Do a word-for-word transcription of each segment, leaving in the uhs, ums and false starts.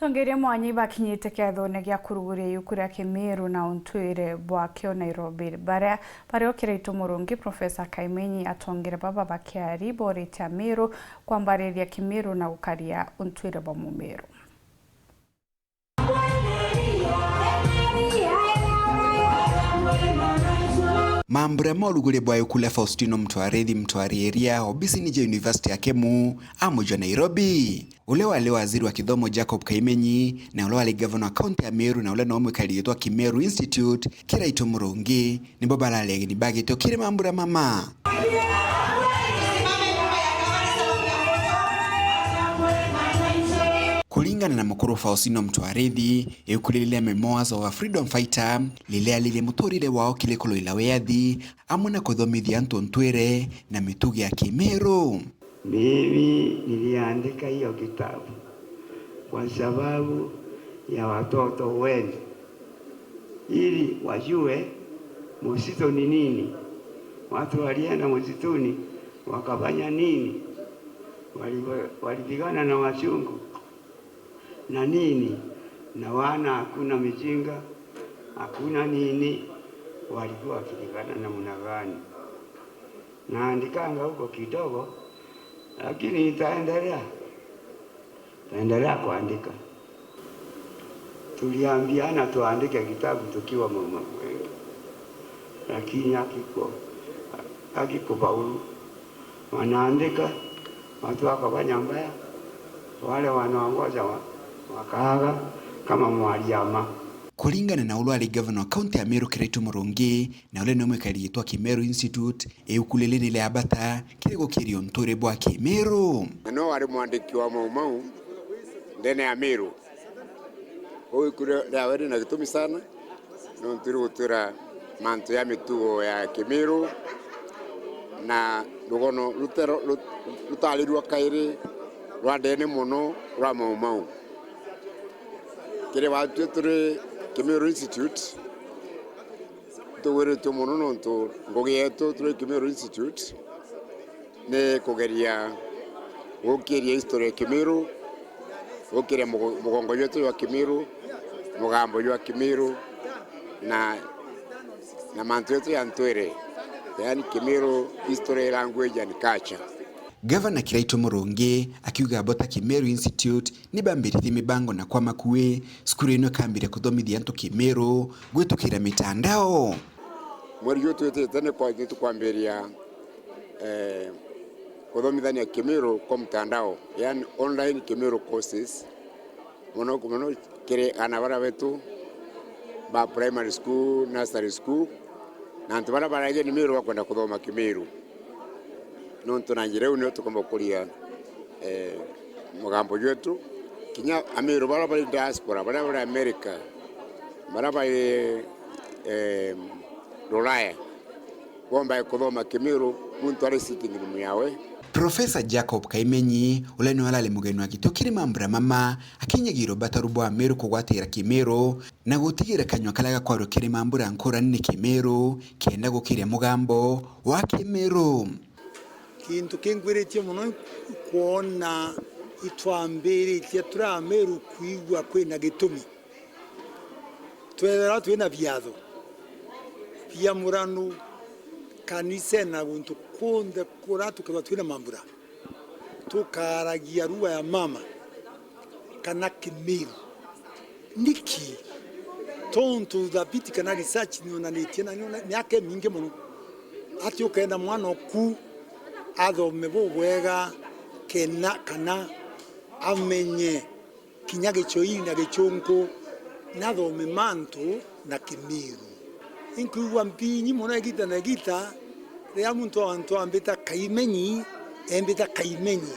Atongeria mwanya ibakinyite kiathone gia kuruguria iuku ria Kimiru na untwire bwakio Nairobi, baria bario Kiraitu Murungi, Profesa Kaimenyi, atongere baba bakiari boritie Amiru kwambariria Kimiru na gukaria untwire bwa Mumiru. Mambura ma uruguria bwa iuku ria Faustino Mtwarithi, Mtwari Eria, obisini ja University ya Kemu, amujwa Nairobi. Uria wari waziri wa kithomo Jacob Kaimenyi, na uria wari gavana wa kaunti ya Meru, na uria no mwikari gitwa Kimeru Institute, Kiraitu Murungi, nibo barari ageni ba gitio kiri mambura mama. Kuringana na mukuru Faustino Mtwarithi, iuku riri ria Memoirs of a Freedom Fighter ririaririe muturire wao kiri kuruira wiathi, amwe na kuthomithia antu ntwire na mitugo ya Kimeru. Mimi niliandika hiyo kitabu kwa sababu ya watoto wenu, ili wajue msitu ni nini, watu walienda msituni wakafanya nini, wali-, walipigana na wachungu na nini, na wana hakuna mijinga, hakuna nini, walikuwa wakipigana namna gani. Naandikanga huko kidogo, lakini nitaendelea, nitaendelea kuandika. Tuliambiana tuandike kitabu tukiwa mama wengi, lakini hakiku-, hakikufaulu. Wanaandika, watu wakafanya mbaya, wale wanaongoza wa-, wakaaga kama mwaliama. Kuringana na uria wari gavana wa kaunti ya Meru Kiraitu Murungi, na uria ni mwikari gitwa Kimeru Institute, iuku riri ni ria bata kiri gukiria untwire bwa Kimeru. Na no wari mwandiki wa Mau Mau ndene ya Meru. Uu iuku ria-, riawe rina gitumi sana, nontu rigutwira mantu ja mitugo ya Kimiru, na rugono rutero-, ru-, rutarirua kairi rwa ndene mono rwa Mau Mau. Kiri batwi turi Kimiru Institute, tugwiritue mono nontu ngugi yetu turi Kimiru Institute ni kugeria gukiria history ya Kimiru, gukiria mugo-, mugongo jwetu jwa Kimiru, mugambo jwa Kimiru, na, na mantu jetu ja ntwire, yaani Kimiru history, language and culture. Gavana Kiraitu Murungi akiuga bo ta Kimeru Institute ni bambiritie mibango na kwa makui cukuru ino ikambiria kuthomithia antu Kimiru gwitukira mitandao. Mweri juu twitite ni kwa-, ni tukwambiria, eh, kuthomithania Kimiru kwa mtandao, yani online Kimiru courses, mono mono kiri ana bara betu ba primary school, nursery school, na antu bara baragia ni Miru bakwenda kuthoma Kimiru. Nontu na njira iu nio tukomba gukuria, eh, mugambo jwetu. Kinya Amiru bara bari diaspora, bara bari America, bara bari, eh, Ruraya, bomba kuthoma Kimiru, muntu ari sitting room yawe. Profesa Jacob Kaimenyi, uria niwe arari mugeni wa gitio kiri mambura mama, akinyagirwa bataru bwa Amiru kugwatira Kimiru, na gutigira kanyua karia gakwarua kiri mambura nkurani ni Kimiru, kenda gukiria mugambo wa Kimiru. Kintu kingwiritie mono ikwona itwambiritie turi Amiru kwigua kwina gitumi. Twethirwa twina biatho, biamuranu, kanisa na guntu kunthe kuria tukethirwa twina mambura, tukaragia lugha ya mama kana Kimiru. Niki? Tontu uthabiti kana research nionanitie, na niona miaka imingi mono, ati ukenda mwana oku athome bubwega kena, kana amenye kinya Gichoi na Gichunku, nathome mantu na Kimiru. Inkwigua mpinyi mono igita na igita, riria muntu wa antu ambita Kaimenyi, embita Kaimenyi.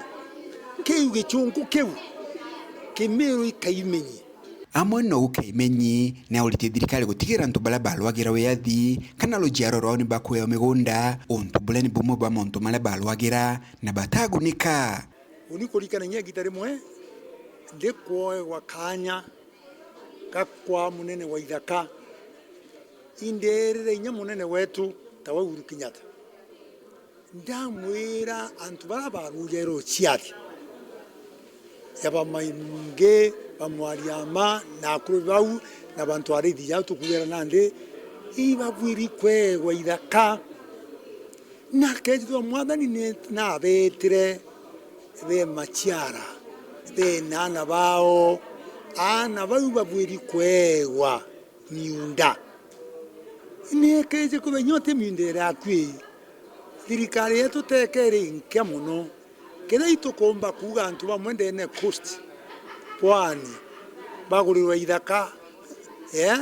Kiu Gichunku kiu, Kimiru i Kaimenyi. Amwe nou Kaimenyi ni auritie thirikari gutigira antu baria barwagira wiathi kana rujiaro rwao ni bakuewa migunda, untu buria ni bumwe bwa mauntu maria barwagira na batagunika. Uni kurikanagia igita rimwe ndikwoegwa kanya ga kwa munene wa ithaka, inderire inya munene wetu tawe Uhuru Kenyatta, ndamwira antu baria barujere uciathi, ja ba Maingi, ba Mwariama, na akuru bau, na bantu arithi jau tukuugera nandi, ibabuiri kweegwa ithaka. Na kethirwa Mwathani ni, nabeetire be maciara, bena aana bao, aana bau babuiri kweegwa miunda. Ni ekeeje kuba inya uti miunda iri akui, thirikari yetu teke iri nkia mono. Kethira itukumba kuuga antu bamwe ndene coast, pwani, bagurirwa ithaka, eh,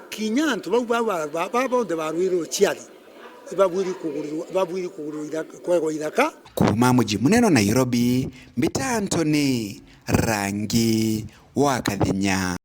kinya antu bau ba, ba, ba, ba bonthe barwire uciari, ibabuiri kugurirwa, ibabuiri kugurirwa ithaka, kwegwa ithaka. Kuuma muji munene wa Nairobi, mbita Anthony Rangi wa Kathenya.